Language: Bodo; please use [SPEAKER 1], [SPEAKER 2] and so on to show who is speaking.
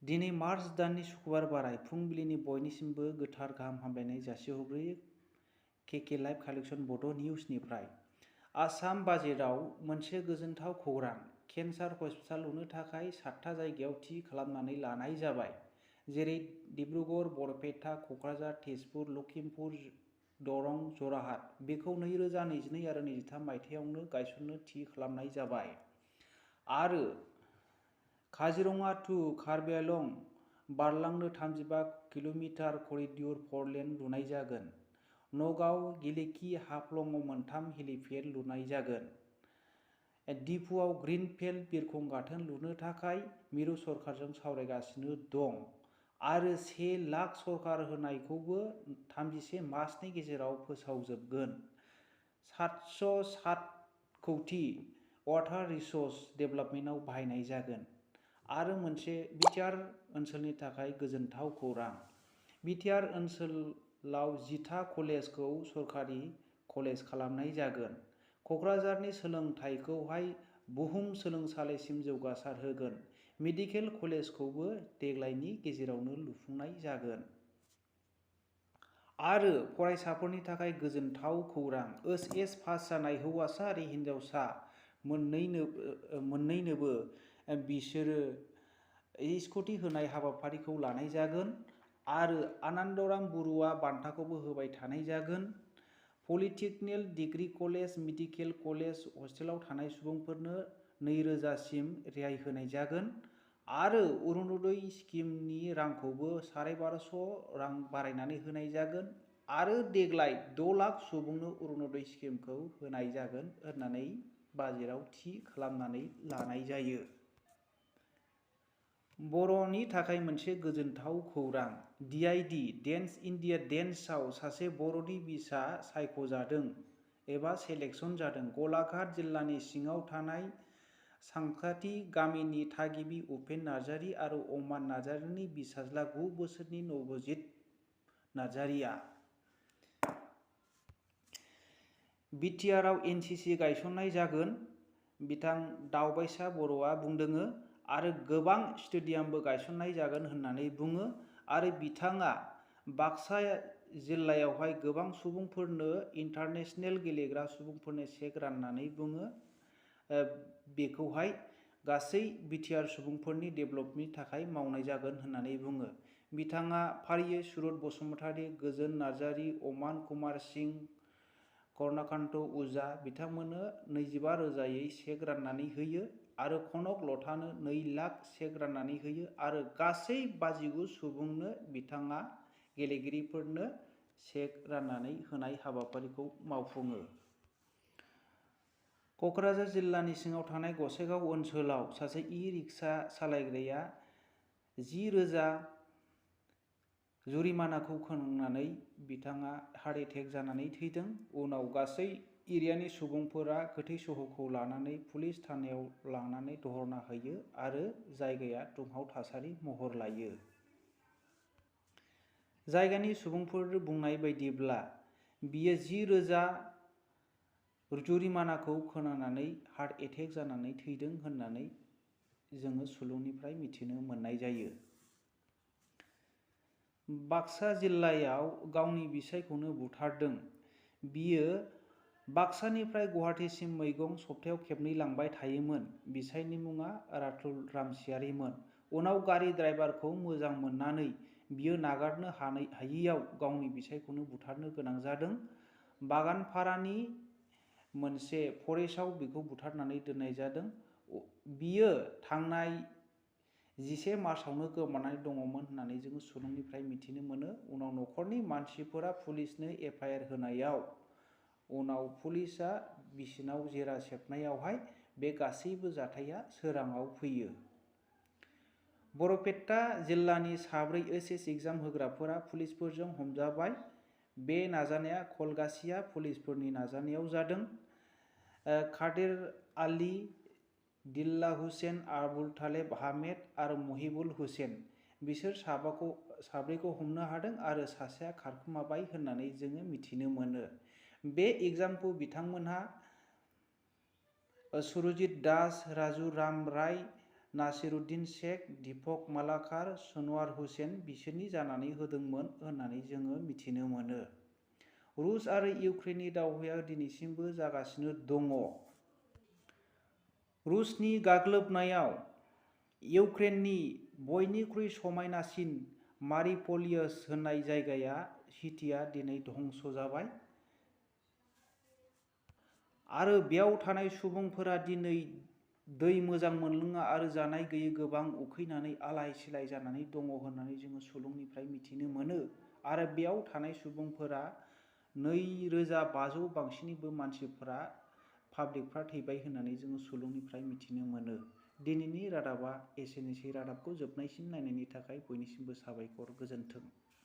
[SPEAKER 1] दिनै मार्च दाननि सुक्रुबार बाराय फुंबिलिनि बयनिसिमबो गोथार गाहाम हामलायनाय जासिहरग्रोयो केके लाइभ कालेक्शन बड' निउसनिफ्राय। आसाम बाजेटआव मोनसे गोजोनथाव खौरां, केन्सार हस्पिटाल लुनो थाखाय 7था जायगायाव थि खालामनानै लानाय जाबाय। जेरै डिब्रुगड़, बरपेटा, क'क्राझार, तेजपुर, लखिमपुर, दरं, जरहाट। बेखौ 2022 आरो 23 मायथाइयावनो गायसननो थि खालामनाय जाबाय। आरो काजिरङा टु कार्बि आंलं बारलांनो 35 किल'मिटार करिडर 4 लेन लुनाय जागोन। नगाव, गेलेखि, हाफ्लंआव 3 हेलिपेड लुनाय जागोन। डिफुआव ग्रिनफिल्ड बिरखं गाथोन लुनो थाखाय मिरु सरकारजों सावरायगासिनो दं। आरो 1 लाख सरकार होनायखौबो 31 मार्चनि गेजेराव फोसावजोबगोन। 707 कौटि वाटार रिसोर्स डेभेलपमेन्टआव बाहायनाय जागोन। आरो मोनसे बिटिआर ओनसोलनि थाखाय गोजोनथाव खौरां, बिटिआर ओनसोलाव 10था कलेजखौ सरकारि कलेज खालामनाय जागोन। क'क्राझारनि सोलोंथाइखौहाय बुहुम सोलोंसालिसिम जौगासार होगोन। मेडिकेल कलेजखौबो देग्लायनि गेजेरावनो लुफुंनाय जागोन। आरो फरायसाफोरनि थाखाय गोजोनथाव खौरां, ओइचएस पास जानाय हौवासा आरो हिनजावसा मोननैनोबो बिसोरो स्कुटि होनाय हाबाफारिखौ लानाय जागोन। आरो आनन्दराम बरुवा बान्थाखौबो होबाय थानाय जागोन। Polytechnic, degree college, medical college हस्टेलाव थानाय सुबुंफोरनो 2000 सिम रेहाय होनाय जागोन। आरो अरुण'दय स्किमनि रांखौबो 1250 रां बारायनानै होनाय जागोन। आरो देग्लाय 6 लाख सुबुंनो अरुण'दय स्किमखौ होनाय जागोन होननानै बाजेटआव थि खालामनानै लानाय जायो। बर'नि थाखाय मोनसे गोजोनथाव खौरां, डिआइडि डेन्स इन्डिया डेन्सआव सासे बर'नि बिसा सायख'जादों एबा सेलेक्शन जादों। गलाघाट जिल्लानि सिङाव थानाय सांखाथि गामिनि थागिबि उपेन नार्जारि आरो अमान नार्जारिनि बिसाज्ला 9 बोसोरनि नबजित नार्जारिया बिटिआरआव एनसिसि गायसननाय जागोन, बिथां दावबायसा बर'आ बुंदोङो। आरो गोबां स्टेडियामबो गायसननाय जागोन होननानै बुङो। आरो बिथाङा बाक्सा जिल्लायावहाय गोबां सुबुंफोरनो इन्टारनेसनेल गेलेग्रा सुबुंफोरनो चेक राननानै बुङो। बेखौहाय गासै बिटिआर सुबुंफोरनि डेभेलपनि थाखाय मावनाय जागोन होननानै बुङो। बिथाङा फारियै सुरत बसुमतारी, गोजोन नार्जारि, अमान कुमार सिंह, कर्णकान्त उजा बिथांमोननो 25,000यै चेक राननानै होयो। आरो कनक लथानो 2 लाख चेक राननानै होयो। आरो गासै 59 सुबुंनो बिथाङा गेलेगिरिफोरनो चेक राननानै होनाय हाबाफारिखौ मावफुङो। क'क्राझार जिल्लानि सिङाव थानाय गसाइगाव ओनसोलाव सासे इ-रिक्सा सालायग्राया 10,000 जुरिमानाखौ खोनांनानै बिथाङा हार्टएटेक जानानै थैदों। उनाव गासै एरियानि सुबुंफोरा गोथै सह'खौ लानानै पुलिस थानायाव लांनानै धर्ना होयो आरो जायगाया दुंहाव थासारि महर लायो। जायगानि सुबुंफोर बुंनाय बायदिब्ला बियो 10,000 जुरिमानाखौ खोनानानै हार्ट एटेक जानानै थैदों होननानै जोङो सुलुंनिफ्राय मिथिनो मोननाय जायो। बाक्सा जिल्लायाव गावनि बिसायखौनो बुथारदों। बियो बाक्सानिफ्राय गुवाहाटीसिम मैगं सप्तायाव खेबनै लांबाय थायोमोन। बिसायनि मुङा रातुल रामसियारिमोन। उनाव गारि ड्राइभारखौ मोजां मोननानै बियो नागारनो हायैयाव गावनि बिसायखौनो बुथारनो गोनां जादों। बागानपारानि मोनसे फरेस्टआव बिखौ बुथारनानै दोननाय जादों। बियो थांनाय 11 मार्चआवनो गोमानानै दङमोन होननानै जोङो सुलुंनिफ्राय मिथिनो मोनो। उनाव न'खरनि मानसिफोरा पुलिसनो एफआइआर होनायाव उनाव पुलिसआ बिसिनाव जेरा सेबनायावहाय बे गासैबो जाथाया सोराङाव फैयो। बरपेटा जिल्लानि 4 ओइचएस एग्जाम होग्राफोरा पुलिसफोरजों हमजाबाय। बे नाजानाया खलगासिया पुलिसफोरनि नाजानायाव जादों। कादेर आली, दिलला हुसेन, आबुल तालेब आहमेद आरो महिबुल हुसेन बिसोर 4खौ हमनो हादों आरो सासेया खारखोमाबाय होननानै जोङो मिथिनो मोनो। बे एग्जामखौ बिथांमोनहा सुरजित दास, राजु राम राय, नासिरुद्दिन शेख, दीपक मालाकार, सनवार हुसैन बिसोरनि जानानै होदोंमोन होननानै जोङो मिथिनो मोनो। रुस आरो इउक्रेननि दावहाया दिनैसिमबो जागासिनो दङ। रुसनि गाग्लोबनायाव इउक्रेननि बयनिख्रुइ समायनासिन मारिप'लियस होननाय जायगाया सिटिया दिनै धंस जाबाय आरो बेयाव थानाय सुबुंफोरा दिनै दै मोजां मोनलोङा आरो जानाय गैयै गोबां उखैनानै आलाय सिलाय जानानै दङ होननानै जोङो सुलुंनिफ्राय मिथिनो मोनो आरो बेयाव थानाय सुबुंफोरा 2500 बांसिननिबो मानसिफोरा पाब्लिकफ्रा थैबाय होननानै जोङो सुलुंनिफ्राय मिथिनो मोनो। दिनैनि रादाबा एसेनोसै। रादाबखौ जोबनायसिम नायनायनि थाखाय बयनिसिमबो साबायखर। गोजोन्थों।